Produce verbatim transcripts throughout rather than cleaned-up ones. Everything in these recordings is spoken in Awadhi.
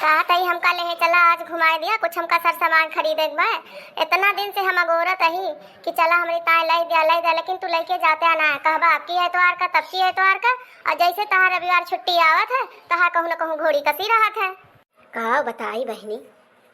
कहत हई हमका लेहे चला, आज घुमाए दिया, कुछ हमका सर सामान खरीदे के बा। इतना दिन से हम अगोरत हई कि चला हमरी ताए लाई दिया, लाई दिया, लेकिन तू लइके जाते ना, कहबा अब की एतवार का, तब की एतवार का, और जैसे तहार रविवार छुट्टी आवत है, तहार कहूँ न कहूँ घोड़ी कसी रहत है। का बताई बहिनी,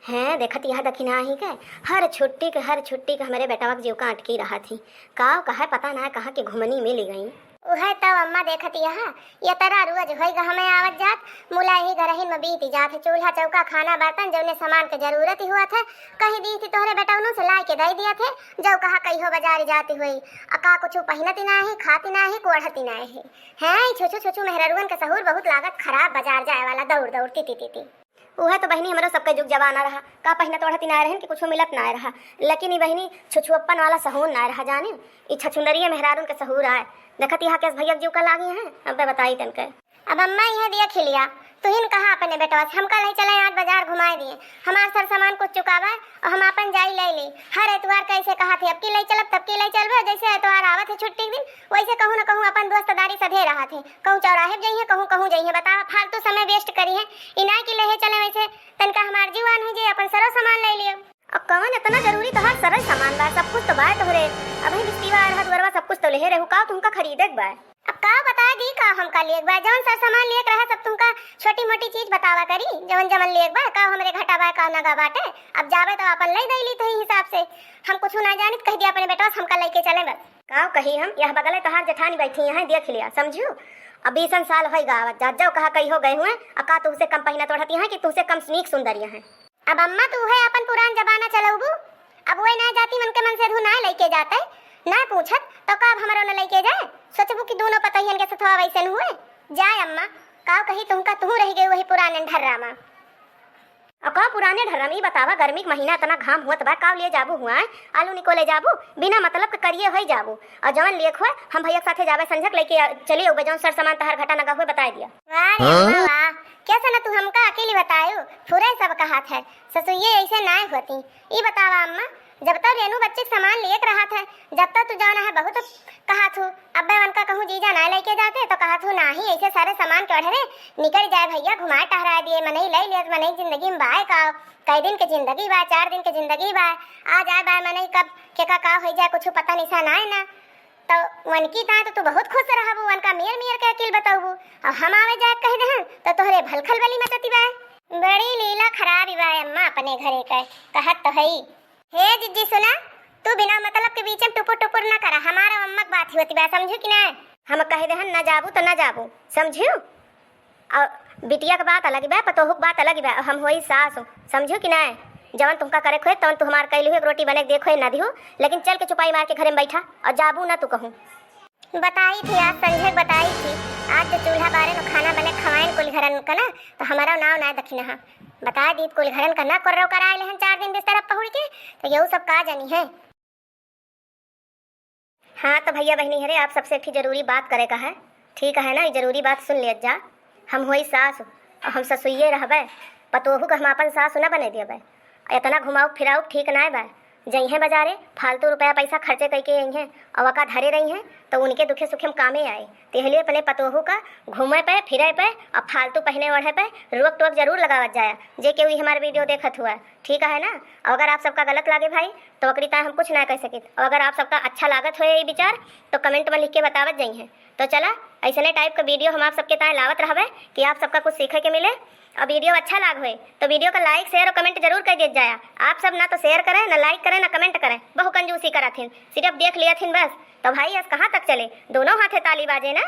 हैं, देखत यहाँ दखिना ही के, हर छुट्टी के, हर छुट्टी के हमरे बेटवा के जीव का अटकी रहत ही। का कहे पता ना कहाँ के घुमनी मिल गई। उहे तब अम्मा देखत यहाँ, ये तरह रोज होई गा हमें आवत जात, मुला ही घरहिन में बीत जात है, चूल्हा चौका खाना बर्तन जौने सामान के जरूरत ही हुआ थे, कही दी थी तोहरे बेटवनों से लाई के दे दिया थे, जो कहा कहियो बाजार जाती हुई, आ का कुछ पहनती ना ही, खाती ना ही, कोढ़ती ना ही। हैं, ई छुछू छुछू मेहररुअन के सहूर बहुत लागत खराब, बाजार जाए वाला दौड़ दौड़ ती ती ती ती। उहे तो बहिनी हमरो सबके जुग जमाना रहा, का पहिनत ओढ़त ना रहन कि कुछो मिलत ना रहा, लेकिन ई बहिनी छुछुअप्पन वाला सहूर ना रहा जानी, ई छछुंदरिये मेहरारून के सहूर आए। देखत यहाँ केस भैया के जीव का लागी हैं, अबे बताई तनके। अब अम्मा इहे दिया खिलिया, तुहिन कहा अपने बेटवा से, हमका ले चले आज बाजार घुमाए दिए, हमार सर सामान कुछ चुकावा और हम आपन जाई ले ली। हर एतवार कैसे कहा थे, अब की ले चलब, तब की ले चलबे, जैसे एतवार आवत है छुट्टी के दिन, वैसे कहूँ न कहूँ अपन दोस्तदारी सधे रहा थे, कहूँ चौराहे पे जइहे, कहूँ कहूँ जइहे, बतावा फालतू समय waste करी है। ई नाय कि लेहे चले वैसे, तनका हमार जीवान हो जाए, अपन सरो सामान ले लियो। अब कवन इतना जरूरी तोहार सरल सामान बा, सब कुछ तो बा तोहरे। अबही बिस्तीवा आ रहा दुअरवा, सब कुछ तो लेहे रहू, का तुमका खरीदे के बा? अब का बता दी का हमका लिए के बा, जवन सर सामान लिए के रहा सब तुमका छोटी मोटी चीज बतावा करी, जवन जवन लिए के बा, का हमरे घटा बा, का नगा बाटे। अब जावे तो अपन ले दे ली तही हिसाब से, हम कुछ ना जानित, कह दिया अपने बेटवा से हमका लेके चले बस। काव कही हम, यह बगले तोहार जेठानी बैठी हैं, देख लिया, समझू? अब बीसन साल होई गावत जात, जाओ कहा कही हो गए हुए, आ का तुहसे कम पहिना तोड़ती हैं कि तुहसे कम नीक सुंदरिया हैं। अब अम्मा तू है अपन पुरान जमाना चलौबू, अब वही ना जाती मन के मन से धू ना लेके जाते, ना पूछत, तो का अब हमरो न लेके जाए? सोचबू कि दोनों पतहियन के सथवा वैसन हुए? जाए अम्मा, काव कही तुमका तू रह गई वही पुराने ढर्रा मा। अ का पुराने ढर्रम, ई बतावा, गर्मी के महीना इतना घाम हुअत बा, का ले जाबू हुआ, आलू निकोले जाबू, बिना मतलब के करिए होई जाबू। और जवन लेख होए, हम भैया के साथे जाबे संझक लेके आ-, चली अउबे, जवन सर सामान तहार घटा नगा हुए बताए दिया। वाह रे अम्मा, वाह, कैसे न तू हमका अकेली बतायो, फुरे सब कहात है, ससुइये ऐसे नाय होती। ई बतावा अम्मा, जब तक रेनू बच्चे के सामान लेके रहत है, जब तक तू जाना है बहुत कहा थू, अब्बे उनका कहूँ जीजा ना लेके जाते तो कहा थू नाही, ऐसे सारे सामान के ओढ़रे निकल जाए भैया, घुमाए टहराए दिए, मनई ले लेत, मनई जिंदगी में बाय का, कई दिन के जिंदगी बा, चार दिन के जिंदगी बा, आ जाए बाय मनई कब के का का हो जाए, कुछ पता निशा ना है ना। तो उनकी ताए तो तू बहुत खुश रहबू, उनका मियर मियर के अकिल बतौबू, और हम आवे जाए कह देहन तो तोहरे भलखल बली मचती बा। बड़ी लीला खराब ही बा अम्मा अपने घरे के, कहत तो हई। हे जिज्जी सुना, तू बिना मतलब के बीच में टुपुर टुपुर ना करा, हमारा अम्मा के बात ही होती बा, समझू कि ना? हम कह देहन ना जाबू तो ना जाबू, समझू? और बिटिया के बात अलग बा, पतोहू के बात अलग बा, हम होई सास, समझू कि ना? जवन तुमका करे खोए तवन तू हमार कैलू, एक रोटी बने के देखो ना दिहू, लेकिन चल के चुपाई मार के घरे में बैठा और जाबू ना तू कहूँ। बताई थी, आज संझे के बताई थी, आज तो चूल्हा बारे में खाना बने खवाइन कुल घरन का ना, तो हमारा नाव ना दखिना है। बता दी कुल घरन का ना कोर्रो कराए लेहन चार दिन बिस्तर अब पहुड़ के, तो यहू सब का जानी है। हाँ तो भैया बहनी हरे, आप सबसे एक ठे जरूरी बात करे का है, ठीक है ना, ये जरूरी बात सुन लियत जा। हम होई सास और हम ससुइये रहबे, पतोहू का हम आपन सास ना बने देबे। इतना घुमाऊ फिराऊ ठीक ना बा। जइहें बाजारे, फालतू रुपया पैसा खर्चे कइके अइहें, और वका धरे रहिहें, तो उनके दुखे सुखे में कामे आए। तेहले अपने पतोहू का घूमे पे, फिरे पे, और फालतू पहने ओढ़े पे रोक टोक जरूर लगावत जाया, जे केहू ई हमार video देखत हुआ, ठीक है ना? और अगर आप सबका गलत लागे भाई, तो ओकरी ताए हम कुछ ना कह सकित। और अगर आप सबका अच्छा लागत होए ई विचार, तो comment में लिख के बतावत जइहें। तो चला, ऐसने type का video हम आप सबके ताए लावत रहबे कि आप सबका कुछ सीखे के मिले। और video अच्छा लाग होए तो video का like, share और comment जरूर कर देत जाया। आप सब ना तो share करें, ना like करें, ना comment करें, बहु कंजूसी करत हिन, सिर्फ देख लियत हिन बस। तो भाई, अस कहाँ तक चले, दोनों हाथे ताली बाजे ना।